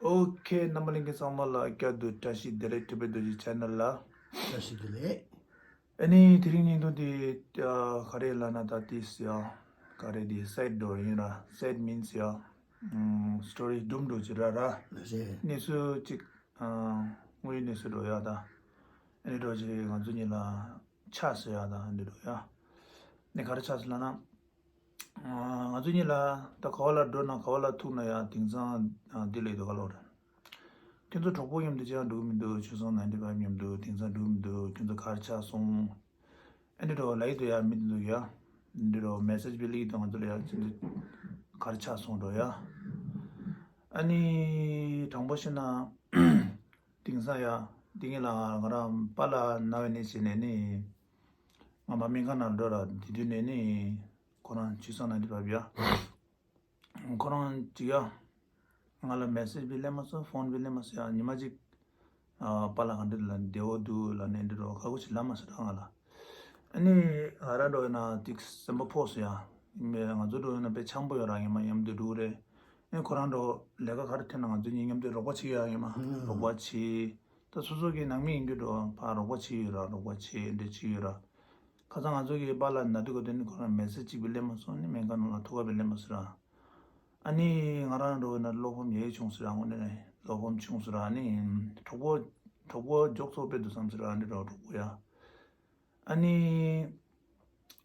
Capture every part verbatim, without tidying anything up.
ཨོ་ཁེ། རྣམ་པ་ལྷན་རྒྱས་ཚང་མ་ལ་བསྐྱར་དུ་བཀྲ་ཤིས་བདེ་ལེགས། ཐུབ་པའི་རྡོ་རྗེ་ཆེ་ནལ་ལ། བཀྲ་ཤིས་བདེ་ལེགས། ཨ་ནི་དེ་རིང་བརྙན་ཐུང་དེ་ཨ་ག་རེ་ལབ་ན། ད་དེ་ཡ་ག་རེ་དེ་སེཌ་འགྲོ་ཡིན་ར། སེཌ་མིན་སི་ཡ་ཨམ་སི་ཊོ་རི་སྡུག་འགྲོ་ཅིག་ར་ར། ལགས་སེ། གནས་ཚུལ་ཅིག་ཨ་དངོས་ཡོད་གནས་ཚུལ་འགྲོ་ཡ། ད་ཨ་ནི་འགྲོ་ཅིག་ང་ཚོ་གཉིས་ལ་ཆགས་སོང་ཡ། ད་ཨ་ནི་འགྲོ་ཡ། ནི་ག་རེ་ཆགས་སོང་ལབ་ན། ང་ཚོ་གཉིས་ལ་ད་ག་བ་ལ་འགྲོ་ན་ག་བ་ལ་ཐུག་ན་ཡང་དེང་སང་འདི་ལས་འདུག་ག་ལོར། ཁྱོད་ཚོ་གྲོགས་པོ་མཉམ་དུ་ཅི་ཡང་འགྲོ་གི་མི་འདུག་ཆོས་བཟང་ནའིན་ཊི་ཕའིབ་མཉམ་དུ་དེང་སང་འགྲོ་གི་མི་འདུག་ཁྱོད་ཚོ་ག་རེ་ཆགས་སོང་། ཨ་འདི་འདྲ་ལབ་ཀྱི་འདུག་ཡ། མི་འདི་འདུག་ཡ། འདི་འདྲ་མེ་སེཇ་བི་ལིག་འདུག་ང་ཚོ་ལ་ཡ། ཁྱོད་ཚོ་ག་རེ་ཆགས་སོང་འགྲོ་ཡ། ཨ་ནི་དྲང་པོ་བཤད་ན། དེང་སང་ཡ། དེ་ངེད་ལ་ང་རང་པཱ་ལགས་ན་བའི་ནས་བྱས་ནས་ནི། ང་མ་སྨན་ཁང་ནང་འགྲོ་ར་དེ་དུས་ནས་ནི། ཁོ་རང་ཆོས་བཟང་ནའིན་ཊི་ཕའིབ་ཡ། ཁོ་རང་ཅིག་ཡ། ང་ལ་མེ་སེཇ་བི་སླེབས་མ་སོང་། ཕོན་བི་སླེབས་མ་སོང་ཡ། ཉི་མ་གཅིག་ཨ་པཱ་ལགས་ག་འདྲ་ལ་བདེ་བོ་འདུག་ལབ་ནས་འདི་འདྲ་ཁ་ཁུ་ཅིག་ལབ་མ་སོང་ར་ང་ལ། ཨ་ནི་ང་རང་འགྲོ་ཡིན་ན་ཏིག་སེམས་པ་ཕོག་སོང་ཡ། མི་ང་ཚོ་འགྲོ་ཡིན་ན་དཔེ་འཆམ་པོ་ཡོད་ར། ངེད་མ་མཉམ་དུ་འགྲོ་རེད། ཨ་ནི་ཁོ་རང་འགྲོ་ལས་ཀ་ག་རེ་ཐོན་ན་ང་ཚོ་གཉིས་མཉམ་དུ་རོགས་པ་བྱེད་ཡ། ངེད་མ་རོགས་པ་བྱེད། ད་སོ་སོ་གི་ནང་མི་ཡིན་རྒྱུ་འགྲོ་ཕར་རོགས་པ་བྱེད་ཡོད་ར། རོགས་པ་བྱེད་འདྲ་བྱེད་ཡོད་ར། ཁ་སང་ང་ཚོ་གི་པཱ་ལགས་ན་དུས་ག་དུས་ནི་ཁོ་རང་མེ་སེཇ་གཅིག་བི་སླེབས་མ་སོང་། ནི་སྨན་ཁང་ནང་ལ་ཐུག་ག་བི་སླེབས་མ་སོང་ར། ཨ་ནི་ང་རང་འགྲོ་ན་བློ་ཕམ་ཡས་བྱུང་སོང་ར། དངོས་གནས་བློ་ཕམ་བྱུང་སོང་ར། ཨ་ནི་གྲོགས་པོ་གྲོགས་པོ་འཇོག་ཚོགས་དཔེ་འདུག་བསམ་སོང་ར། ཨ་ནི་འགྲོ་གྲོགས་པོ་ཡ། ཨ་ནི་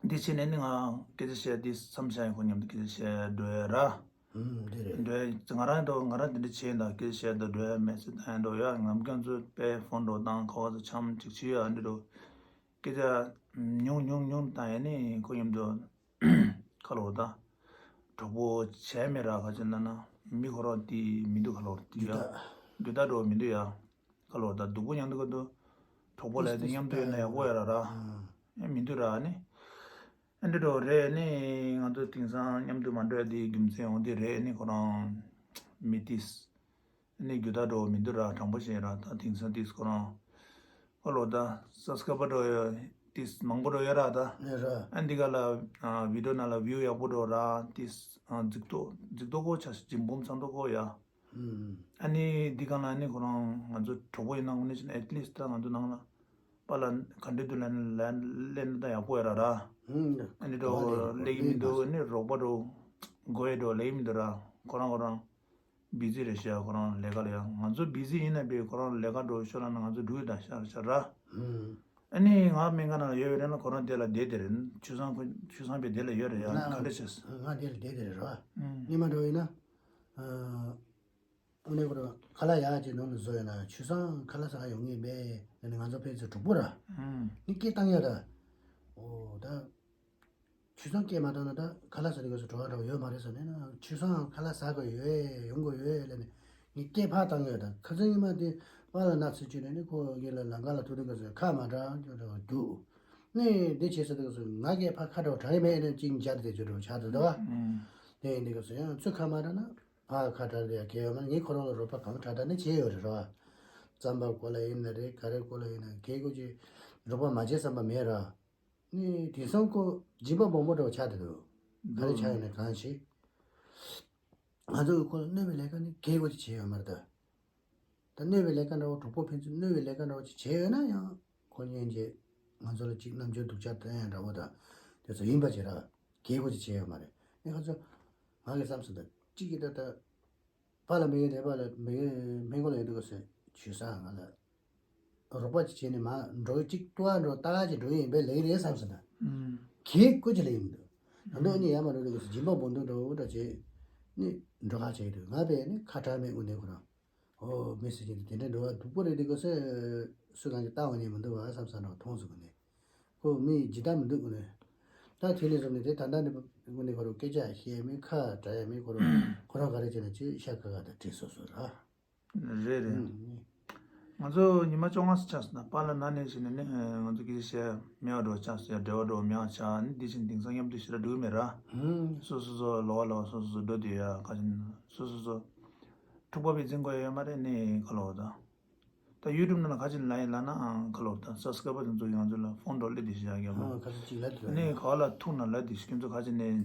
འདི་བྱས་ནས་ནི་ང་སྐད་ཆ་བཤད་འདི་བསམ་བྱ་ཡིན། ཁོ་མཉམ་དུ་སྐད་ཆ་བཤད་འགྲོ་ཡ་ར། ཨུམ་འདི་རེད། འགྲོ་ཡ་ང་རང་འགྲོ་ང་རང་འདི་འདྲ་བྱས་ད་སྐད་ཆ་བཤད་ད་འགྲོ་ཡ། མེ་སེཇ་བཏང་ཡ་འགྲོ་ཡ། ང་རྒན་ཚོ་དཔེ་ཕོན་འགྲོ་བཏང་ཁ་བ་ཚོ་འཆམ་ཅིག་བྱེད་ཡ། འདི་འགྲོ་སྐད་ཆ་ཉུང་ཉུང་ཉུང་བཏང་ཡ། ནི་ཁོ་མཉམ་དུ་ཁ་ལོ་ད་གྲོགས་པོ་བྱས་མེད་ར། ཁ་ཅིག་ན་ན་མི་ཁོ་རང་དེ་མི་འདུག་ཁ་ལོ་དེ་ཡ། རྒྱུ་དག་འགྲོ་མི་འདུག་ཡ། ཁ་ལོ་ད་སྡུག་པོ་མཉམ་དུ་ག་འདུག་གྲོགས་པོ་ལ་དེ་མཉམ་དུ་ཡོད་ན་ཡག་པོ་ཡོད་ར་ར། ཨེ་མི་འདུག་ར། ནི་ཨེ་འདྲ་འགྲོ་རེད། ནི་ང་ཚོ་དེང་སང་མཉམ་དུ་མ་འགྲོ་ཡ་དེ་རྒྱུ་མཚན་འོང་དེ་རེད། ནི་ཁོ་རང་མི་དེས་ནི་རྒྱུ་དག་འགྲོ་མི་འདུག་ར། དྲང་པོ་བཤད་ར། ད་དེང་སང་དེས་ཁོ་རང་ཨོ་ལོ་ད་སབ་སི་ཀ་རའི་བར་འགྲོ་ཡ་དེས་མང་པོ་འགྲོ་ཡ་ར། ད་ཡ་ར། ཨ་འདི་ག་ལ་ཨ་བི་ཌི་ཡོ་ནང་ལ་བིའུ་ཡག་པོ་འགྲོ་ར། དེས་ཨ་རྫིག་ཏོ་རྫིག་ཏོ་གོ་ཆ་ཞིག་འབུམ་ཚང་ཏོ་གོ་ཡ། ཨ་ནི་འདི་གང་ལ་ནི་ཁོ་རང་ང་ཚོ་གྲོགས་པོ་ཡིན་ན་དངོས་གནས་བྱས་ན་ཨེཊ་ལིསྟ་ད་ང་ཚོ་ནང་ལ་པཱ་ལགས་ག་འདྲ་འདུག་ལབ་ན་ལབ་ལབ་ན་ད་ཡག་པོ་ཡོད་ར་ར། ཨ་ནི་འགྲོ་ལེགས་མི་འདུག་ནི་རོགས་པ་འགྲོ་དགོས་ཡ་འགྲོ་ལེགས་མི་འདུག་ར། ཁོ་རང་ཁོ་རང་བི་ཟི་རེད་ཤག་ཁོ་རང་ལས་ཀ་ལ་ཡ། ང་ཚོ་བི་ཟི་ཡིན་ན་བས་ཁོ་རང་ལས་ཀ་འགྲོ་ཤོག་ལབ་ན་ང་ཚོ་འགྲོ་ཡོད་ད་ཤག་ཤག་ར། ཨ་ནི་ང་སྨན་ཁང་ནང་ལ་ཡོད་ཡོད་རེད་ན་ཁོ་རང་དེ་ལ་བསྡད་དེ་རེད། ཆོས་བཟང་ཁོ་ཆོས་བཟང་བས་དེ་ལ་ཡོད་རེད་ཡ། ང་ག་འདྲ་བྱས། ང་དེ་ལ་བསྡད་དེ་རེད་ར། ཨ་ནི་མ་འགྲོ་ཡིན་ན། དངོས་གནས་ཁོ་རང་ཁ་ལག་ཡག་ཅིག་ནང་ལ་བཟོ་ཡོད་ན་ཆོས་བཟང་ཁ་ལག་ཟ་ག་ཡོང་ངེས་མེད་ལབ་ནས་ང་ཚོ་ཕན་ཚུན་གྲོགས་པོ་ར། ཨུམ། ནི་སྐད་བཏང་ཡ་ར། ཨོ་ད། ཆོས་བཟང་སྐད་མ་བཏང་ན་ད་ཁ་ལག་ཟ་དུས་སྐབས་སུ་བྲོ་བ་འདྲ་བོ་ཡོད་མ་རེད་ཟེར་ནས་ན། ཆོས་བཟང་ཁ་ལག་ཟ་དགོས་ཡོད་ཡོང་དགོས་ཡོད་ལབ་ནས་ངས་སྐད་ཕར་བཏང་ཡོད། ད་ཁ་སང་ཉི་མ་དེ་པཱ་ལགས་ན་ཚུར་བཅུག་ནས་ནི་ཁོ་ངེད་ལ་ལམ་ཁ་ལ་ཐུག་དུས་སྐབས་སུ་ཁ་མ་གྲགས་འདྲ་བོ་འདུག་ནི་འདི་བྱས་ཟེར་དུས་སྐབས་སུ་ང་སྐད་ཕར་ཁ་གྲགས་དྲག་གི་མེད་ནས་གཅིག་མཇལ་དེ་བརྗོད་འགྲོ་ཆགས་འདུག་ད་བ། དེ་ཡིན་དུས་སྐབས་སུ་ཡང་ཚུར་ཁ་མ་གྲགས་ན། ཕར་ཁ་གྲག་དེ་ཡང་གལ་ཡོད་མ་རེད། ངས་ཁོ་རང་ལ་རོགས་པ་གང་དྲག་དྲག་ནི་བྱས་ཡོད་རེད་ར། རྩམ་པ་སྐོར་ལ་ཡིན་ན་རེད། ག་རེ་སྐོར་ལ་ཡིན་ན་གལ་སྐོར་གྱི་རོགས་པ་མ་བྱས་བསམ་པ་མེད་ར། ནི་དེང་སང་ཁོ་སྦྱིན་པ་སྦོམ་པོ་འདྲ་བོ་ཆགས་བསྡད་འདུག་ག་རེ་ཆགས་ཡོད་ན་གང་ཞིག་ང་ཚོ་གིས་ཁོ་ལ་གནོད་པའི་ལས་ཀ་ནི་གལ་སྐོར་ཅིག་བྱས་ཡོད་མ་རེད་ད། ད་གནོད་པའི་ལས་ཀ་འདྲ་བོ་གྲོགས་པོ་ཕན་ཚུན་གནོད་པའི་ལས་ཀ་འདྲ་བོ་ཅིག་བྱས་ཡོད་ན་ཡང་ཁོ་སྙིང་རྗེ་ང་ཚོ་ལ་ཅིག་རྣམ་འགྱུར་སྡུག་ཅག་བསྟན་ཡ་འདྲ་བོ་དང་དེ་ཚོ་ཡིན་པ་བྱས་ར། གལ་སྐོར་ཅིག་བྱས་ཡོད་མ་རེད། ཨེ་ཁ་ཚོ་ང་གི་བསམ་སོང་ད་གཅིག་གིས་ད་ད་པཱ་ལགས་མི་ཡོད་དེ་པཱ་ལགས་མི་ཡོད་སྨན་ཁང་ལ་ཡོད་དུས་སྐབས་སུ་ཆོས་བཟང་ང་ལ་རོགས་པ་ཅིག་བྱས་ནས་མ་འགྲོ་གཅིག་ཏུ་བ་འགྲོ་ལྟ་ག་ཅིག་འགྲོ་ཡིན་པས་ལེགས་རེད་བསམ་སོང་ད། ཨུམ། གལ་སྐོར་ཅིག་ལ་ཡིན་འདུག་ད་དུང་ནི་ཡར་མར་འགྲོ་དུས་སྐབས་སུ་སྦྱིན་པ་སྦོམ་འདུག་འགྲོ་འདྲ་བྱས་ནི་འགྲོ་ཁ་བྱས་འདུག་ང་བས་ནི་ཁ་གྲག་མེད་དངོས་གནས་ཁོ་རང་། ཨོ་མི་སེར་ཅན་དེ་དེ་འདྲ་འགྲོ་བ་སྡུག་པོ་རེད། དེ་གོ་སེ་སུ་གང་གིས་ལྟ་འོང་ཉན་མི་འདུག་བ་བསམ་བསམ་རང་མཐོང་སོང་ནས་ཁོ་མི་ཇི་ལྟར་མི་འདུག་ནས། ད་དེ་ནས་བཟུང་ནས་དེ་ད་ལྟ་ནས་དངོས་གནས་ཁོ་རང་སྐད་ཆ་བཤད་མི་ཁ་གྲག་ཡ་མི་ཁོ་རང་ཁོ་རང་ག་རེ་བྱས་ན་ཅི་ཤ་ཁ་ཁ་དང་བྲིས་སོ་སོ་ར། རེད་རེད། ང་ཚོ་ཉི་མ་བཅོ་ལྔ་ཙམ་ཆགས་སོང་ན་པཱ་ལགས་ན་ནས་བྱས་ནས་ནི་ང་ཚོ་སྐད་ཆ་བཤད་མེད་པ་འགྲོ་ཆགས་སོང་ཡ། འབྲེལ་བ་འགྲོ་མེད་པ་ཆགས་ནི་འདི་བཞིན་དེང་སང་མཉམ་དུ་ཞེ་དྲག་འགྲོ་གི་མེད་ར། སོ་སོ་སོ་ལོ་བ་ལོ་སོ་སོ་སོ་འགྲོ་དུས་ཡ་ཁ་ཅིག་སོ་སོ་སོ་འཁྲུག་པ་བི་འཛིན་དགོས་ཡ་ཡོད་མ་རེད། ནི་ཁ་ལོ་ད་ད་ཡུ་ཊུབ་ནང་ལ་ཁ་ཅིག་ལ་ཡིན་ལ་ན་ཨང་ཁ་ལོ་ད་སབ་སི་ཀ་རའི་བར་དེ་ཚོ་ཡང་ཚོ་ལ་ཕོན་འགྲོ་སླེབས་དེ་ཤི་ཡ་གི་ཁ་ཅིག་ལ་དེ་ནི་ག་བ་ལ་ཐུག་ན་ལ་དེ་ཤི་ཁྱོད་ཚོ་ཁ་ཅིག་ནི་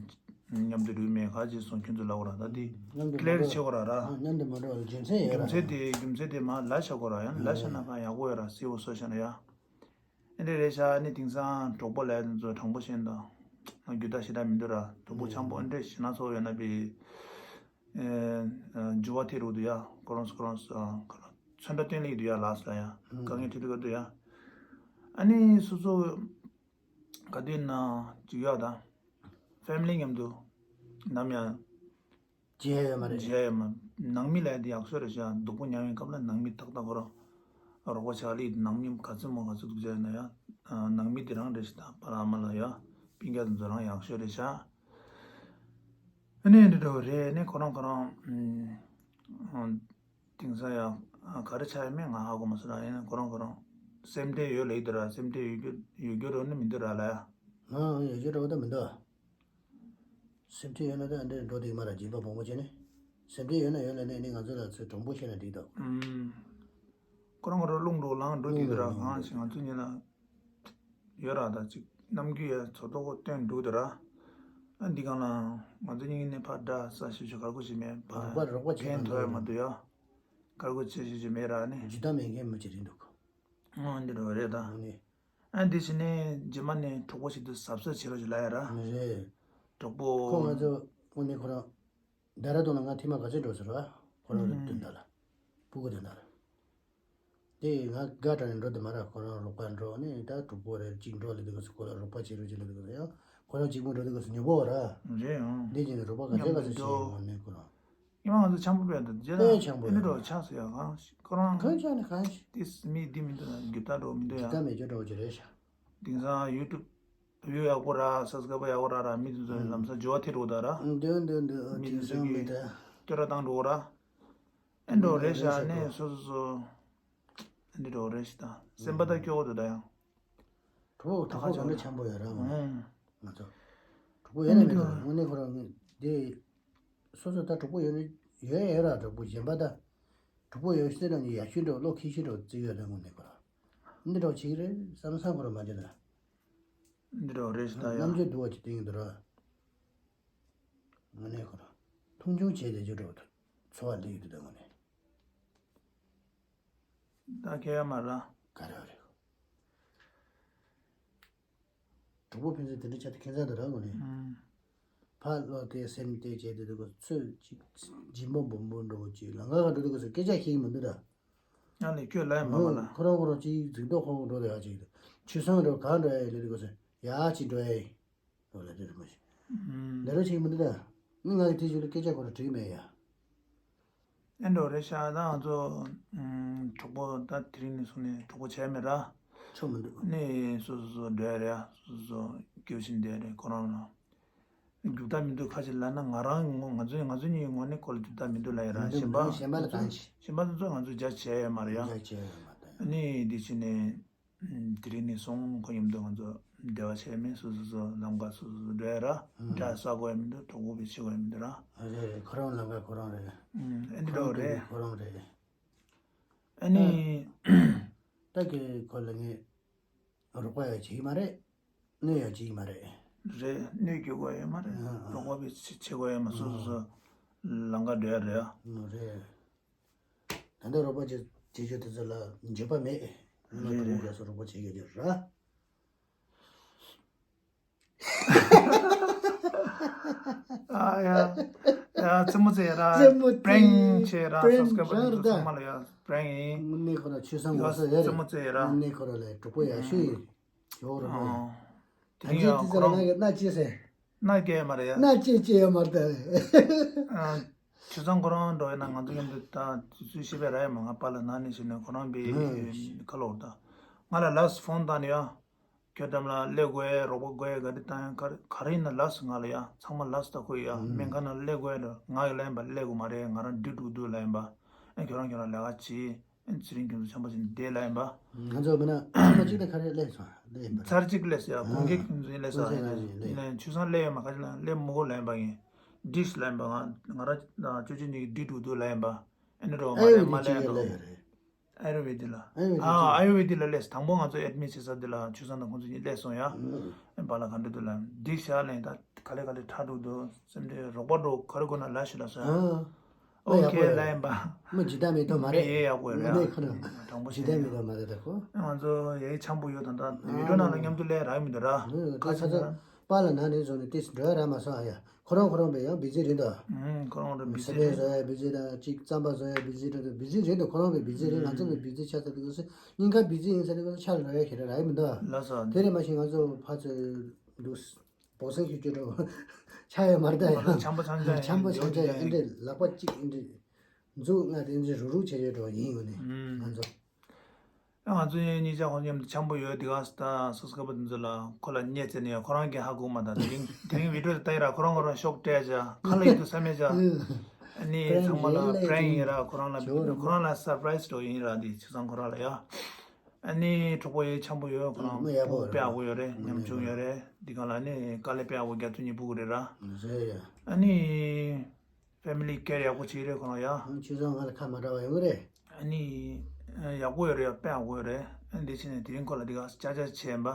མཉམ་དུ་འགྲོ་མེད་ག་ཅིག་སོང་ཁྱོད་ཚོ་ལབ་དགོས་ར། ད་འདི་མཉམ་དུ་ཀི་ལེར་མ་འགྲོ། བྱེད་དགོས་ར་ར། ཨ། མཉམ་དུ་མ་འགྲོ་བ་རྒྱུ་མཚན་ཡོད་ར། རྒྱུ་མཚན་དེ་རྒྱུ་མཚན་དེ་མར་ལབ་བཞག་དགོས་ར། ཡང་ལབ་བཞག་ན་གང་ཡག་པོ་ཡོད་ར། གསལ་པོ་བཟོ་བཞག་ན་ཡ། ཨེ་འདྲ་རེད་ཤག་ཨ་ནི་དེང་སང་གྲོགས་པོ་ལབ་ཡ་དེ་ཚོ་དྲང་པོ་བཤད་ན་ད་རྒྱུ་དག་ཞེ་དྲག་མི་འདུག་ར། གྲོགས་པོ་འཆམ་པོ་ཨེ་འདྲ་ཞེ་ན་ཚོ་ཡོད་ན་བི་འགྱུར་བ་ཐེབས་རོགས་འདུག་ཡ། ཁོ་རང་ཁོ་རང་ཚོན་ཁྲ་སྟོན་ལེ་འདུག་ཡ། ལགས་སོ་ཡ། དཀའ་ངལ་འཕྲད་འགྲོ་གི་འདུག་ཡ། ཨ་ནི་སོ་སོ་ག་དུས་ན་ཅིག་ཡོད་ད། ཕེ་མི་ལི་མཉམ་དུ་ནམ་ཡང་མཇལ་ཡོད་མ་རེད། མཇལ་ཡོད་མ། ནང་མི་ལ་དེ་ཡག་ཤོས་རེད་ཤག་སྡུག་པོ་མྱངས་པའི་སྐབས་ལ་ནང་མི་ཏག་ཏག་ཁོ་རང་རོགས་པ་བྱ་ལི། ནང་མི་ག་ཚོད་མང་ག་ཚོད་སྡུག་ཅག་ཡིན་ན་ཡང་ནང་མི་དེ་རང་རེད་ཤག་ད་པ་ར་མ་ལ་ཡ་སྤུན་ཀྱག་དེ་ཚོ་རང་ཡག་ཤོས་རེད་ཤག་ཨ་ནི་འདི་འདྲ་རེད། ཨ་ནི་ཁོ་རང་ཁོ་རང་ཨ། དེང་སང་ཡང་ག་རེ་ཆགས་ཡོད་མེད་ང་ཧ་གོ་མ་སོང་ར། ཡིན་ན་ཁོ་རང་ཁོ་རང་སེམས་ཁྲལ་ཡོད་ལབ་ཀྱི་འདུག་ར། སེམས་ཁྲལ་ཡོད་རྒྱུ་ཡོད་རྒྱུ་རོ་ནི་མི་འདུག་ར་ལ་ཡ། ང་ཡོད་རྒྱུ་རོ་ད་མི་འདུག་སེམས་ཁྲལ་ཡོད་ན་ད་འདྲེ་འགྲོ་འདུག་མ་ར། སྦྱིན་པ་མང་པོ་བྱས་ནས་སེམས་ཁྲལ་ཡོད་ན་ཡོད་ལ་ནས་ནི་ང་ཚོ་ལ་ཚོད་དྲང་པོ་བཤད་ན་འགྲིག་འདུག་ཁོ་རང་ཁོ་རང་རླུང་འགྲོ་ལངས་འགྲོ་གི་འདུག་ར། གང་ཞིག་ང་ཚོ་གཉིས་ལ། ཡོད་ར། ད་ཅིག་ནམ་རྒྱུན་ཡ་ཚོ་ཏོག་ཀོ་སྟོན་འདུག་དེ་ར། ཨ་འདི་གང་ལ་ང་ཚོ་གཉིས་ནས་ཕར་འདྲ་ས་ཞིབ་ཞིབ་གར་གོ་ཞིག་མེད། ཕར་རོགས་པ་རོགས་པ་བྱེད་ཕན་ཐོགས་ཡ་མ་འདུག་ཡ། གར་གོ་བྱེད་ཞིབ་ཞིབ་མེད་ར་ནི། ཇི་ལྟར་མེད་མཁན་མི་བྱེད་རིན་འདུག་ཨ་འདི་རོ་རེད་ད། ཨ་འདི་བྱས་ནས་རྗེས་མ་ནས་གྲོགས་པོ་ཞིག་ཏུ་གཟབ་གཟབ་བྱེད་རོགས་ཞིག་ལ་ཡ་ར། རེད། གྲོགས་པོ་ཁོ་ང་ཚོ་དངོས་གནས་ཁོ་རང་། ཌེ་ར་ཌུན་ལ་ང་ཐེངས་མ་ག་ཚོད་འགྲོ་ཟེར་བ། ཁོ་རང་ཨུམ། དོན་དག་ལ། སྤུ་གུ་དོན་དག་ལ། དེ་ང་དགའ་དྲགས་ནས་འགྲོ་དུ་མ་ར། ཁོ་རང་རོགས་པ་འགྲོ་ནས་ད་གྲོགས་པོ་རེ་གཅིག་འགྲོ་ལེ་དུ་ག་སུ་ཁོ་ལ་རོགས་པ་བྱེད་རོགས་བྱེད་ལེ་དུ་ག་སུ་ཡང་ཁོ་རང་གཅིག་པུ་འགྲོ་དུ་ག་སུ་ཉོ་པོ་ར། རེད་ཨང་། འདི་བྱས་ནས་རོགས་པ་ག་ཚོད་ག་ཚོད་བྱེད་ཡོང་ནས་ཁོ་རང་། ཉི་མ་ང་ཚོ་འཆམ་པོ་བས་འདུག་རྗེས་དཔེ་ལ་འཆམ་པོ་ཨེ་ནི་རེད། འགྲོ་ཆགས་སུ་ཡ་གང་ཞིག་ཁོ་རང་གང་ཆགས་ནས་གང་ཞིག་དེ་མི་འདི་མི་འདུག་ན་རྒྱུ་ད་འགྲོ་མི་འདུག་ཡ། རྒྱུ་ད་མེད་ཅོ་འགྲོ་ཅི་རེད་ཤག་དེང་སང་ཡུ་ཊུབ་བིའུ་ཡག་པོ་ར། སབ་སི་ཀ་རབ་ཡག་པོ་ར་ར། མི་དེ་ཚོ་ལམ་སང་འགྱུར་བ་ཐེབས་འགྲོ་ད་ར། འདོན་འདོན་འདོན། མི་དེ་དེང་ཚོ་སང་གི་མི་དེ། བསྟོད་ར་བཏང་འགྲོ་ར། ཨེ་འགྲོ་རེད་ཤག་ནས་སོ་སོ་སོ། ཨེ་འདི་འགྲོ་རེད་ཤག་ད་སེམས་པ་ད་སྐྱོ་བོ་འདུག་ད་ཡང་། གྲོགས་གྲོགས་པོ་ད་ཁ་ཅང་འདྲ་ཆགས་འཆམ་པོ་ཡོད་ར། ཨང་། ང་ཚོ་གྲོགས་པོ་ཡོད་ན་མེད་ན་དངོས་གནས་ཁོ་རང་དེ། སོ་སོ་ད་གྲོགས་པོ་ཡོད་ན་ཡོད་ཡོད་ར། གྲོགས་པོ་གཞན་པ་ད་གྲོགས་པོ་ཡོད་ཟེར་ར་ནི་ཡག་ཤོས་འགྲོ་བློ་ཁེལ་ཤོས་འགྲོ་བརྩི་ཡོད་ར། དངོས་གནས་ཁོ་རང་འདི་འདྲ་བྱེད་ཀྱི་རེད་བསམ་བསམ་ཁོ་རང་མ་བྱེད་ད། འདི་འདྲ་རེད་ཤག་ད་ཡང་། རྣམ་དཔྱོད་འདུག་བ་ཅིག་བསྟན་གྱི་འདུག་ར། དངོས་གནས་ཁོ་རང་མཐོང་ཆུང་བྱས་བསྡད་རྒྱུ་འདྲ་བོ་འཚོ་བ་སླེབས་ཀྱི་འདུག་ད་དངོས་གནས། ད་ཁྱེད་ཡ་མ་ར། ག་རེ་རེད། གྲོགས་པོ་ཕན་ཚུན་དེ་འདྲ་ཆགས་དེ་ཁྱད་མཚར་དུ་ར་དངོས་གནས། ཨང་། ཕར་ལོག་སྟེ་སེམས་གཏད་བྱས་ཏེ་འདུག་ག་ཚོད་ཅིག་སྦྱིན་པ་སྦོམ་སྦོམ་འགྲོ་ཅིག་ལང་ཀ་ག་འགྲོ་འདུག་ག་ཚོད་སྐད་ཆ་ཤེས་ཀྱི་མི་འདུག་ད། ཡང་ལས་སྐྱོད་ལ་ཡང་མ་མ་ལ། ཁོ་རང་ཁོ་རང་ཅིག་འཛིང་དོགས་ཁོ་འགྲོ་ལ་ཡག་ཅིག་འདུག་ཆུ་སྲང་འགྲོ་གང་འགྲོ་ཡ་ཡིན་ལ་འདུག་ག་ཚོད་ཡག་ཅིག་འགྲོ་ཡ་ཡིན། འོ་ལ་དེ་རེད་མ་གཞི། ཨུམ། འདི་རུ་ཆེ་གི་མི་འདུག་ད། ནི་ང་གི་དེ་ཞིག་ལ་སྐད་ཆ་ཁོ་ར་དྲིས་མེད་ཡ། ཨེ་འགྲོ་རེད་ཤག་ད་ང་ཚོ་ཨུམ་གྲོགས་པོ་ད་དེ་རིང་ནས་བཟུང་ནས་གྲོགས་པོ་བྱས་མེད་ར། ཆོག་མི་འདུག་ནི་སོ་སོ་སོ་འགྲོ་ཡ་རེད་ཡ། སོ་སོ་སོ་སྐྱོ་བཞིན་བསྡད་རེད་ཁོ་རང་ལ། རྒྱུག་ད་མི་འདུག་ཁ་ཅིག་ལབ་ན་ང་རང་ངོ་ང་ཚོ་ང་ཚོ་གཉིས་ངོ་ནས་ཁོ་ལ་རྒྱུག་ད་མི་འདུག་ལབ་ཡ་ར། མི་འདུག་གཞན་པ་མི་འདུག་གཞན་པ་ལ་ང་ཚོ་གང་ཞིག་གཞན་པ་ཚོ་ང་ཚོ་རྒྱ་ཆེ་ཡ་མ་རེད་ཡ། རྒྱ་ཆེ་ཡ་མ་རེད། ནི་འདི་ཕྱི་ནས། དེ་རིང་ནས་བཟུང་ཁོ་མཉམ་དུ་ང་ཚོ་འབྲེལ་བ་བྱས་མེད། སོ་སོ་སོ་ལམ་ཁ་སོ་སོ་སོ་འགྲོ་ཡ་ར། ཨང་། འདྲ་ས་གོ་ཡ་མི་འདུག་གྲོགས་པོ་བེད་ཤེས་གོ་ཡ་མི་འདུག་ར། རེད་རེད། ཁོ་རང་ལམ་ཁ་ཁོ་རང་རེད། ཨང་། ཨེ་འདི་འདྲ་རེད། ཁོ་རང་རེད། ཨ་ནི། ད་གི་ཁོ་ལ་ངས་རོགས་པ་ཡང་བྱེད་ཀྱི་མ་རེད། གནོད་ཡང་བྱེད་ཀྱི་མ་རེད། རེད། གནོད་སྐྱེལ་དགོས་ཡོད་མ་རེད། ཨང་། རོགས་པ་བེད་ཤེས་བྱེད་དགོས་ཡོད་མ། སོ་སོ་སོ་ལམ་ཁ་འགྲོ་ཡ་རེད། ཨང་། རེད། ད་ལྟ་རོགས་པ་བྱེད་བྱེད་རྒྱུ་དེ་ཚོ་ལ་འགྱོད་པ་མེད། ང་རེད་དང་རེད། རེས་སུ་རོགས་པ་བྱེད་ཡོད་རྒྱུ་ར། ཨ་ཡ། ཡ་རྩེད་མོ་རྩེ་ཡ་ར། རྩེད་མོ་རྩེ། པྲེང་བྱེད་ར། པྲེང་སབ་སི་ཀ་ར་ར་ར། ཚང་མ་ལ་ཡ་པྲེང་ཡིན། དངོས་གནས་ཁོ་ར་ཆོས་བཟང་ངོ་ས་ཡ་རེད། རྩེད་མོ་རྩེ་ཡ་ར། དངོས་གནས་ཁོ་ར་ལ་གྲོགས་པོ་ཡག་ཤོས་ཡིན། ཇོ་རོགས་པོ་ཡ། ཨང་། དེ་ད་རིང་ཡང་ཅི་ཁོ་རང་ང་གི་སྣ་ཅི་ཟེར། སྣ་སྐྱེ་མ་རེད་ཡ། སྣ་ཅི་སྐྱེ་ཡ་མ་རེད་ད། ཨ། ཆུ་ཚང་ཁོ་རང་འགྲོ་ཡ་ན་ང་ཚོ་མཉམ་དུ་ད་དུས་ཚོད་ཤེས་པའི་ར་ཡ་མ། ང་པཱ་ལགས་ན་ནས་བྱས་ནས་ཁོ་རང་པའི་ཨ་ཁ་ལོ་ད། ང་ལ་ལགས་སུ་ཕོན་བཏང་ནས་ཡ། ཁྱོད་འགྲམ་ལ་སླེབས་དགོས་ཡ། རོགས་པ་དགོས་ཡ། ག་རེ་བཏང་ཡ། ག་རེ་ག་རེ་ཡིན་ན་ལགས་སུ་ང་ལ་ཡ། ཚང་མ་ལགས་སུ་ད་ཁོ་ཡ། ཨ། སྨན་ཁང་ནང་སླེབས་དགོས་ཡ། ང་ཡི་ལབ་ཡིན་པ་སླེབས་དགོས་མ་རེད། ང་རང་འགྲིག་འགྲོ་འདུག་ལབ་ཡིན་པ། ཨ་ཁྱོད་རང་ཁྱོད་རང་ལས་ཀ་བྱེད། ཨ་ཚེ་རིང་ཁྱོད་ཚོ་ཆམ་པ་བྱས་ནས་བསྡད་ལབ་ཡིན་པ། ང་ཚོ་མིན་ན་ཚང་མ་གཅིག་ལ་ག་རེ་སླེབས་སོང་། སླེབས་ཡིན་པ་རེད། ཚར་གཅིག་སླེབས་ཡ། ཨ། དགོང་དགེ་ཁྱོད་ཚོ་སླེབས་ས་ཁོང་ཚོ་ཡིན་ན་ཡིན་ལ། ཡིན་ན་ཆུ་ཚང་སླེབས་ཡོད་མ། ག་ཅི་ལ་སླེབས་མི་དགོས་ལབ་ཡིན་པ། ངས་འགྲིག་ལབ་ཡིན་པ། ང་ང་རང་ཅོ་ཅོ་གཉིས་ཀྱི་འགྲིག་འགྲོ་འདུག་ལབ་ཡིན་པ། ཨ་ནི་རོ་མ་ཨེ་རེད་མ་གཅིག་ལབ་ཡིན་ལབ་ཡོད་རེད། ཨ་ཡུར་ཝེ་དི་ལ། ཨ་ཡུར་ཝེ་དི་ཨ་ཨ་ཡུར་ཝེ་དི་ལ་སླེབས། དང་པོ་ང་ཚོ་ཨེ་ཌི་མིཊ་བྱེད་ས་དེ་ལ་ཆུ་བཟང་དང་ཁོང་ཚོ་གཉིས་སླེབས་སོང་ཡ། ཨ་པཱ་ལགས་ག་འདྲ་འདུག་ལབ། འགྲིག་ཤག་ལབ། ད་ག་ལེ་ག་ལེ་དྲག་འགྲོ་འདུག་སེམས་ཁྲལ། རོགས་པ་འགྲོ་ག་རེ་དགོས་ན་ལབ་ཤིག་ལབ་སོང་ཡ། ཨ། ཨོ་ཁེ་ལབ་ཡིན་པ། མི་ཇི་ལྟ་མི་ལྟ་མ་རེད། མི་ཡེ་ཡག་པོ་རེད་ཨ། ཁོ་ན་དྲང་པོ་ཇི་ལྟ་མི་ལྟ་མ་རེད་ད་ཁོ། ང་ཚོ་ཡེ་འཆམ་པོ་ཡོད། ད་ད་བི་ཌི་ཡོ་ནང་ལ་མཉམ་དུ་སླེབས་རག་མི་འདུག་ར། ཁ་ཁ་ཆེ་ན། པཱ་ལགས་ནང་ནས་བཟུང་ནས་ཏིས་འགྲོ་ཡ་རག་མ་སོང་ཨ་ཡ། ཁོ་རང་ཁོ་རང་བས་ཡང་བི་ཛི་རེད་ད། ཁོ་རང་རང་བི་ཛི་རེད། ས་ཆ་བཟོ་ཡ་བི་ཛི་དང་གཅིག་རྩམ་པ་བཟོ་ཡ་བི་ཛི་རེད་ད། བི་ཛི་རེད་ད། ཁོ་རང་བས་བི་ཛི་རེད། ང་ཚོ་བས་བི་ཛི་ཆགས་ཚར་དུས་སྐབས་སུ་སྙིང་ཁ་བི་ཛི་ཡིན་ས་དུས་སྐབས་སུ་ཆ་ལ་འགྲོ་ཡ་ཁྱེད་རང་རག་མི་འདུག་ཨ། ལགས་སོ། དེ་རེད་མ་གཞི་ང་ཚོ་ཕར་ཚུར་འདུག་སེ། འབོག་སེང་ཞིག་བཅོས་འགྲོ་ཆགས་ཡོད་མ་རེད་ད་ཡ། ཆམ་པ་ཆམ་ཆམ་ཆམ་པ་ཆམ་ཆམ་ཡོད་ཨེ་འདྲས་ལག་པ་གཅིག་ཨེ་འདྲས་མཛུབ་ལྔ་དེ་འདྲས་རུག་རུག་བྱས་ཡོད་འགྲོ་ཡིན་ཡོད་ནི་ང་ཚོ། ང་ཚོ་གཉིས་ཆ་ཁོང་མཉམ་དུ་འཆམ་པོ་ཡོད། དེ་ག་ས་ད་སོ་སོ་སྐབས་དེ་ཚོ་ལ་ཁོ་ལ་བརྙས་བཙལ་ནས་ཡོད། ཁོ་རང་གིས་ཧ་གོ་མ་ད། དེ་རིང་དེ་རིང་བི་ཌི་ཡོ་དེ་ལྟ་ཡི་ར། ཁོ་རང་ཁོ་རང་ཤོག་སྤྲད་བྱ་ག་ལ་ཡིན་འདུག་བསམ་མེད་བྱ། ཨ་ནི་ཚང་མ་ལ་པྲེང་ཡིན་ར། ཁོ་རང་ལ་ཁོ་རང་ལ་སར་པ་རའི་སི་འགྲོ་ཡིན་ར། དེ་ཆུ་ཚང་ཁོ་རང་ལ་ཡ། ཨ་ནི་གྲོགས་པོ་ཡོད་འཆམ་པོ་ཡོད། ཁོ་རང་མི་ཡག་པོ་སྤུ་གུ་དཔེ་ཡག་པོ་ཡོད་རེད། ཉམ་ཆུང་ཡོད་རེད། འདི་ག་ལ་ནི་དཀའ་ལས་དཔེ་ཡག་པོ་རྒྱབ་ཐུབ་མཁན་སྤུ་གུ་རེད་ར། རེད་ཡ། ཨ་ནི། ཕེ་མི་ལི་ཀེར་ཡག་པོ་བྱེད་རེད་ཁོ་རང་ཡ། ཆུ་ཚང་ང་ལ་ཁ་མ་གྲགས་པ་ཡོང་གི་རེད། ཨ་ནི། ཡག་པོ་ཡོད་རེད་ཡ། དཔེ་ཡག་པོ་ཡོད་རེད། ཨ་འདི་ཕྱིན་ནས་དེ་རིང་ཁོ་ལ་འདི་ག་ཅ་ཅ་བྱས་པ།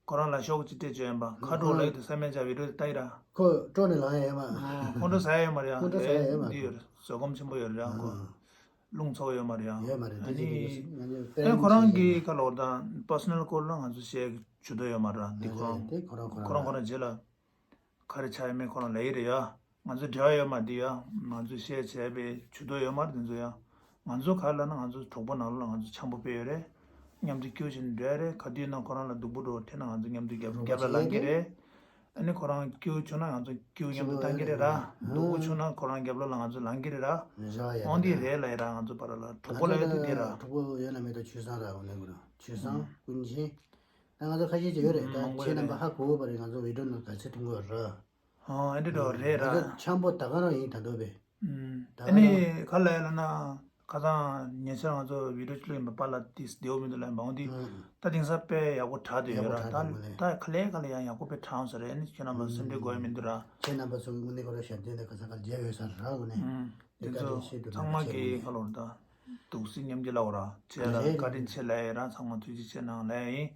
ཁོ་རང་ལ་ཤོག་ཅིག་སྤྲད་བྱས་པ། ཁ་དྲོ་ལ་ཡོད་དུ་ས་མེད་ཅག་བི་ཌི་ཡོ་ལྟ་ཡི་ར། ཁོ་སྤྲོ་ནས་ལངས་ཡ་ཡོད་མ། ཁོང་ཁྲོ་ཟ་ཡ་ཡོད་མ་རེད་ཡ། ཁོང་ཁྲོ་ཟ་ཡ་ཡོད་མ། འདི་ཡོད་རེད། བཟོད་སྒོམ་ཆེན་པོ་ཡོད་རེད་ཡ། ཁོ་རླུང་ཚ་པོ་ཡོད་མ་རེད་ཡ། ཡོད་མ་རེད། ཨ་ནི། ཨ་ཁོ་རང་གི་ཁ་ལོག་དང་པར་སོ་ནལ་སྐོར་ལ་ང་ཚོ་བཤད་ཇུས་གཏོགས་ཡོད་མ་རེད། འདི་ཁོ་རང་ཁོ་རང་ཁོ་རང་རྗེས་ལ། ག་རེ་ཆགས་ཡོད་མེད་ཁོ་རང་ལབ་ཡི་རེད་ཡ། ང་ཚོ་འབྲེལ་བ་ཡོད་མ་རེད་འདི་ཡ། ང་ཚོ་བཤད་བྱས་པའི་ཇུས་གཏོགས་ཡོད་མ་རེད་འདི་ཚོ་ཡ། ང་ཚོ་ག་རེ་ལབ་ན་ང་ཚོ་གྲོགས་པོ་ནང་ལོགས་ལ་ང་ཚོ་འཆམ་པོ་དཔེ་ཡོད་རེད། མཉམ་དུ་སྐྱིད་པོ་བྱས་ནས་འགྲོ་ཡ་རེད། ག་དུས་ཡིན་ན་ཁོ་རང་ལ་སྡུག་པོ་འགྲོ་དེ་ན་ང་ཚོ་མཉམ་དུ་རྒྱབ་རྒྱབ་ལ་ལངས་གི་རེད། ཨ་ནི་ཁོ་རང་སྐྱིད་པོ་བྱུང་ན་ང་ཚོ་སྐྱིད་པོ་མཉམ་དུ་བཏང་གི་རེད་ར། སྡུག་པོ་བྱུང་ན་ཁོ་རང་རྒྱབ་ལོགས་ལ་ང་ཚོ་ལངས་གི་རེད་ར། འོང་འདི་རེད་ལབ་ཡ་ར། ང་ཚོ་བར་ལ་གྲོགས་པོ་ལབ་ཡ་དེ་འདི་ར། གྲོགས་པོ་ཡོད་ན་མེད་ད་ཆུ་བཟང་ར། འོ་ནས་ཁོ་རང་ཆུ་བཟང་ཀུན་མཁྱེན། ད་ང་ཚོ་ཁ་ཤས་ཅིག་ཡོད་རེད། ད་མང་པོ་ཁྱེད་རྣམ་པ་ཧ་གོ་བ་རེད། ང་ཚོ་བི་ཌི་ཡོ་ནང་ག་ཚོད་མཐོང་གི་ཡོད་རེད། ཨ་འདི་འདྲ་རེད་ར། ང་ཚོ་འཆམ་པོ་ད་ག་རང་ཡིན་ད་འདོད་པས། ད་ཨ་ནི་ག་ལ་ཡ་ལ་ན་ཁ་སང་ཉེ་ཆར་ང་ཚོ་བི་ཌི་ཡོ་ཅིག་ལ་ཡིན་པ་པཱ་ལགས་ཏིས་བདེ་བོ་མི་འདུག་ལ་ཡིན་པ་འོང་དུས་ད་དེང་སང་དཔེ་ཡག་པོ་དྲག་བསྡད་ཡོད་ར། ད་ད་ག་ལེ་ག་ལེ་ཡང་ཡག་པོ་དཔེ་དྲག་འོང་ས་རེད། ཨ་ནི་ཁྱེད་རྣམ་པ་སེམས་ཁྲལ་དགོས་ཡ་མི་འདུག་ར། ཁྱེད་རྣམ་པ་ཚོ་གི་དངོས་གནས་ཁོ་ར་ཞབས་བརྟན་དང་ཁ་སང་ག་ལ་མཇལ་ཡོད་ས་ར། དངོས་གནས་དེ་ཚོ་ཚང་མ་གི་ཁ་ལོར་ད། འདུག་སེ་མཉམ་གྱི་ལབ་ར། ཁྱེད་ལ་བཀའ་དྲིན་ཆེ་ལབ་ཡ་ར། ཚང་མ་ཐུགས་རྗེ་ཆེ་གནང་ལབ་ཡ་ཡིན།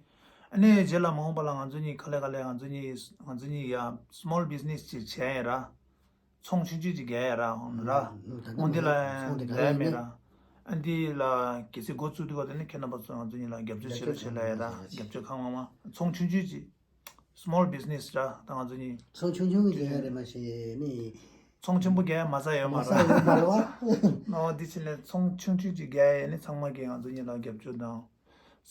ཨ་ནི་རྗེས་ལ་མ་འོངས་པ་ལ་ང་ཚོ་གཉིས་ག་ལེ་ག་ལེ་ང་ཚོ་གཉིས་ང་ཚོ་གཉིས་ཡ་སི་མོལ་བི་ཛི་ནེ་སི་ཅིག་བྱས་ཡ་ར། ཚོང་ཆུང་ཆུང་ཅིག་རྒྱག་ཡ་ར་འོང་ར། འོང་འདི་ལ་ལས་མེད་ར། ཨ་འདི་ལ་གལ་སྲིད་འགོ་བཙུགས་དུས་ག་དེ་ནི་ཁྱེད་རྣམ་པ་ཚོ་ང་ཚོ་གཉིས་ལ་རྒྱབ་སྐྱོར་བྱེད་རོགས་བྱེད་ལབ་ཡ་ར། རྒྱབ་སྐྱོར་གང་མང་མང་། ཚོང་ཆུང་ཆུང་ཅིག་སི་མོལ་བི་ཛི་ནེ་སི་ར། ད་ང་ཚོ་གཉིས། ཚོང་ཆུང་ཆུང་གི་རྒྱག་ཡ་རེད་མ་གཞི་ནི། ཚོང་ཆེན་པོ་རྒྱག་ཡ་མ་རྩ་ཡོད་མ་མ་རེད། རྩ་ཡོད་མ་རེད་བ། ཨོ་འདི་ཕྱིན་ནས་ཚོང་ཆུང་ཆུང་ཅིག་རྒྱག་ཡ་ནི་ཚང་མ་གིས་ང་ཚོ་གཉིས་ལ་རྒྱབ་སྐྱོར་དང་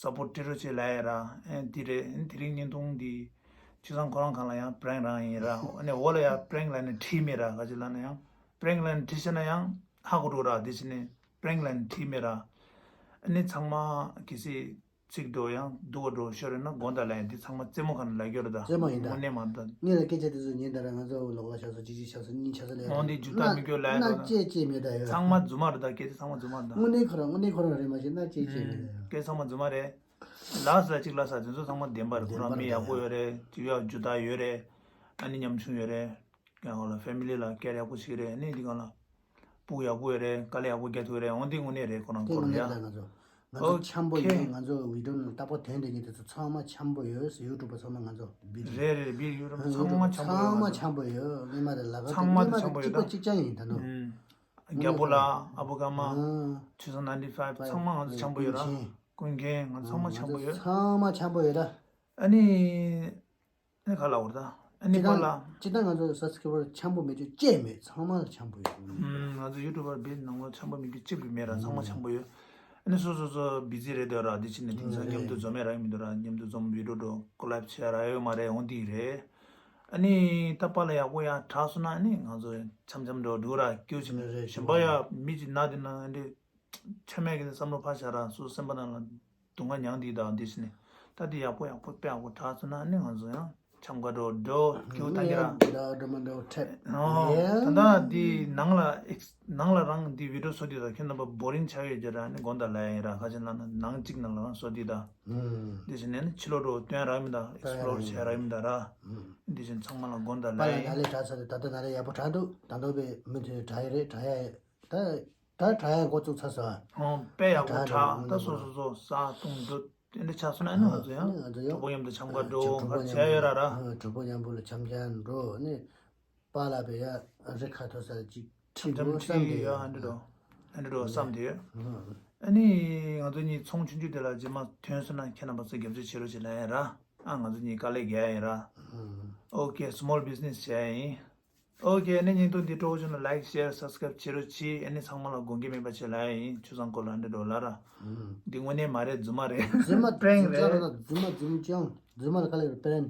སཔོར་ཊི་སྤྲད་རོགས་བྱེད་ལབ་ཡ་ར། ཨེ་འདི་རེད། ཨེ་དེ་རིང་བརྙན་ཐུང་འདི་ཆུ་བཟང་ཁོ་རང་སྒང་ལ་ཡང་པྲེང་རང་ཡིན་ར། ཨ་ནི་འོག་ལ་ཡང་པྲེང་ལབ་ནས་བྲིས་མེད་ར། ག་ཅི་ལབ་ན་ཡང་པྲེང་ལབ་ནས་བྲིས་ཤེ་ན་ཡང་ཧ་གོ་འགྲོ་ར། འདི་ཕྱིན་ནས་པྲེང་ལབ་ནས་བྲིས་མེད་ར། ཨ་ནི་ཚང་མ་གལ་སྲིད་ཚིག་འགྲོ་ཡང་སྡུག་པ་འགྲོ་ཤོར་ཡོད་ན་དགོངས་དག་ལབ་ཡ། འདི་ཚང་མ་རྩེད་མོ་གང་ལ་ཡོད་རེད་ད། རྩེད་མོ་ཡིན་ད། དངོས་གནས་མ་རེད་ད། ངས་ལ་སྐད་ཆ་དེ་ཚོ་ཉན་ད་ར། ང་ཚོ་ལོག་ལ་ཆགས་སོ་ཅི་ཅི་ཆགས་སོ་གཉིས་ཆགས་སོ་ལས། འོང་འདི་རྒྱུ་དག་མི་སྐྱོ་ལ་ཡོད་ད། སྣ་བཅད་བཅད་མེད་ད་ཡོད། ཚང་མ་རྫུན་མ་རེད་ད། སྐད་ཆ་ཚང་མ་རྫུན་མ་རེད་ད། དངོས་གནས་ཁོ་རང་དངོས་གནས་ཁོ་རང་རེད་མ་གཞི་སྣ་བཅད་བཅད་མེད་ད་ཡོད། སྐད་ཚང་མ་རྫུན་མ་རེད། ལགས་ས་གཅིག་ལ་ས་དེ་ཚོ་ཚང་མ་བདེན་པ་རེད། ཁོ་རང་མི་ཡག་པོ་ཡོད་རེད། རྒྱུ་ཡག་རྒྱུ་དག་ཡོད་རེད། ཨ་ནི་ཉམ་ཆུང་ཡོད་རེད། ཡང་ལ་ཕེ་མི་ལི་ལ་སྐད་ཡག་པོ་ཞིག་རེད། ཨ་ནི་འདི་གང་ལ། སྤུ་གུ་ཡག་པོ་ཡོད་རེད། དཀའ་ལས་ཡག་པོ་རྒྱག་ཐུབ་རེད། འོང་འདི་དངོས་གནས་རེད། ཁོ་རང་དེ་ཁོ་རང་ཡ། ང་ཚོ་ང་ཚོ་འཆམ་པོ་ཡོད། ང་ཚོ་བི་ཌི་ཡོ་ནང་ལྟ་པ་དོན་དེ་ཉིད་དེ་ཚོ་ཚང་མ་འཆམ་པོ་ཡོད། ཡུ་ཊུབ་པ་ཚང་མ་ང་ཚོ་བི་ཌི་ཡོ། རེད་རེད། བི་ཌི་ཡོ་ར་ཚང་མ་འཆམ་པོ་ཡོད། ཚང་མ་འཆམ་པོ་ཡོད། སྔོན་མ་དང་ལ་ཁ་ཚང་མ་དང་འཆམ་པོ་ཡོད་ད། གཅིག་པ་གཅིག་རྐྱང་ཡིན་ད་ནོ། རྒྱལ་པོ་ལ་ཨ་བུ་ཀ་མ། ཆུ་བཟང་ནའིན་ཊི་ཕའིབ་ཚང་མ་ང་ཚོ་འཆམ་པོ་ཡོད་ར། ཀུན་མཁྱེན། ང་ཚང་མ་འཆམ་པོ་ཡོད། ཚང་མ་འཆམ་པོ་ཡོད་ད། ཨ་ནི། ཨ་ནི་ག་ལ་བར་ད། ཨ་ནི་སྤ་ལ། སྤྱི་བཏང་ང་ཚོ་སབ་སི་ཀེ་རའི་བར་འཆམ་པོ་མེད་རྒྱུ་ཅིག་མེད། ཚང་མ་ལ་འཆམ་པོ་ཡོད། ང་ཚོ་ཡུ་ཊུབ་པར་བི་ནང་ལོགས་འཆམ་པོ་མེད་རྒྱུ་གཅིག་པུ་མེད་ར། ཚང་མ་འཆམ་པོ་ཡོད། ཨ་ནི་སོ་སོ་སོ་བི་ཛི་རེད་འདུག་ར། འདི་ཕྱིན་ནས་དེང་སང་མཉམ་དུ་འཛོམས་ཡ་རག་མི་འདུག་ར། མཉམ་དུ་འཛོམས་བི་ཌི་ཡོ་འགྲོ་ཀོ་ལེབ་བྱེད་ཡ་རག་ཡོད་མ་རེད། འོང་འདི་རེད། ཨ་ནི་ད་སྤ་ལ་ཡག་པོ་ཡ་དྲག་སོང་ན་ཨ་ནི་ང་ཚོ་འཆམ་འཆམ་འགྲོ་འགྲོ་ར། སྐྱོ་ཆེན་རེད། གཞན་པ་ཡ་མི་གཅིག་ན་དེ་ན་ཨ་འདི། ཆ་མེད་ཀྱི་བསམ་བློ་ཕར་བཞག་ར། སོ་སོ་སེམས་པ་ནང་ལ་སྡུག་བསྔལ་མྱངས་འདི་དང་འདི་ཕྱིན་ནས་ད་འདི་ཡག་པོ་ཡག་པོ་དཔེ་ཡག་པོ་དྲག་སོང་ན་ནི་ང་ཚོ་ཡང་འཆམ་ག་འགྲོ་འགྲོ་སྐྱིད་པོ་བཏང་གི་ར། ད་འགྲོ་མ་འགྲོ་འཕྲད། ཨོ། ད་ལྟ་འདི་ནང་ལ་ཨེགས་ནང་ལ་རང་འདི་བི་ཌི་ཡོ་བཟོ་འདི་དང་ཁྱོད་རྣམ་པ་བོ་རིང་ཆགས་ཡོད་ཀྱི་ར། ནི་དགོངས་དག་ལབ་ཡ་ཡིན་ར། ཁ་ཆེ་ན་ནང་གཅིག་ནང་ལ་རང་བཟོ་འདི་དང་འདི་ཕྱིན་ནས་ནི་ཕྱི་ལོགས་འགྲོ་སྟོན་རག་མི་དང་ཨེགས་པི་ལོར་བྱས་རག་མི་དང་ར། འདི་བཞིན་ཚང་མ་ལ་དགོངས་དག་ལབ་ཡ་ཡིན། ད་ལས་དྲག་ས་རེད། ད་ལྟ་ན་རེ་ཡག་པོ་དྲག་འདུག་ད་འདོད་པའི་མི་དེ་དྲག་ཡ་རེད། དྲག་ཡ་ད། ད་དྲ་ཡག་འགོ་བཙུགས་ཚར་སོང་། ཨོ་དཔེ་ཡག་པོ་དྲ་ད་སོ་སོ་སོ་ཟ་བཏུང་འདུག་དེ་འདྲ་ཆགས་སོང་ན་ཨ་ནི་ང་ཚོ་ཡང་ང་ཚོ་ཡང་གྲོགས་པོ་མཉམ་དུ་འཆམ་ག་འགྲོ་གྲོགས་པོ་ག་མཉམ་བྱས་ཡོད་ར་ར། པོ་གྲོགས་པོ་མཉམ་པོ་ལ་འཆམ་འཆམ་འགྲོ་ནི། པཱ་ལགས་པས་ཡ་རི་ཁ་ཐོ་ས་ཅིག་ཁྲིད་འགྲོ་བསམ་དེ་ཡོད། ཨ་འདྲ་འགྲོ་ཨ་འདྲ་འགྲོ་བསམ་དེ་ཡོད། ཨ་ནི་ང་ཚོ་གཉིས་ཚོང་ཆུང་ཆུང་དེ་ལ་རྗེས་མ་ཐོན་སོང་ན་ཁྱེད་རྣམ་པ་ཚོ་རྒྱབ་སྐྱོར་བྱེད་རོགས་བྱེད་ལབ་ཡ་ར། ཨ་ང་ཚོ་གཉིས་དཀའ་ལས་རྒྱག་ཡ་ཡིན་ར། ཨོ་ཀེ་སི་མོལ་བི་ཛི་ནེ་སི་བྱས་ཡིན། ཨོ་ཀེ་ཨ་ནི་བརྙན་ཐུང་འདི་སྤྲོ་བོ་བྱུང་ན་ལའིག་ཤེར་སབ་སི་ཀ་རའིབ་བྱེད་རོགས་གྱིས། ཨ་ནི་ཚང་མ་ལ་དགོངས་འགལ་མེད་པ་བྱེད་ལབ་ཡ་ཡིན། ཆུ་བཟང་སྐོར་ལ་འདྲ་འགྲོ་ལ་ར། འདི་དངོས་གནས་མ་རེད། རྫུན་མ་རེད། རྫུན་མ་པྲེང་རྫུན་རེད། རྫུན་མ་རྫུན་མ་ཅང་རྫུན་མ་ལ་དཀའ་ལས་རེད་པྲེང་།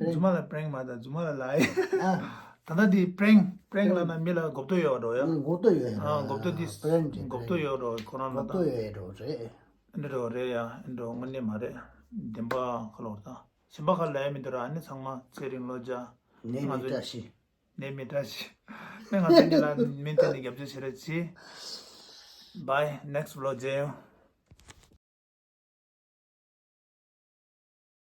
རྫུན་མ་ལ་པྲེང་མ་ད་རྫུན་མ་ལ་ལ་ཡིན། ད་ལྟ་འདི་པྲེང་པྲེང་ལ་ན་མི་ལ་གོ་བསྡུར་ཡོད་འགྲོ་ཡ། གོ་བསྡུར་ཡོད་ཡ། གོ་བསྡུར་འདི་པྲེང་གོ་བསྡུར་ཡོད་འགྲོ་ཁོ་རང་ལ་ད་གོ་བསྡུར་ཡོད་འགྲོ་རེད། འདྲ་འགྲོ་རེད་ཡ། འདྲ་དངོས་གནས་མ་རེད། བདེན་པ་ཁ་ལོར་ད་གཞན་པ་ཁ་ལ་ཡ་མི་འདུག་ར། ཨ་ནི་ཚང་མ་ཚེ་རིང་བློ་རྒྱ་ནས་མི་བཀྲ་ཤིས། ནས་མི་བཀྲ་ཤིས། ནས་ང་ཚོ་གཉིས་ལ་མི་འདི་ནས་རྒྱབ་སྐྱོར་བྱེད་རོགས་གྱིས། Bye next vlog མཇལ་ཡོང་།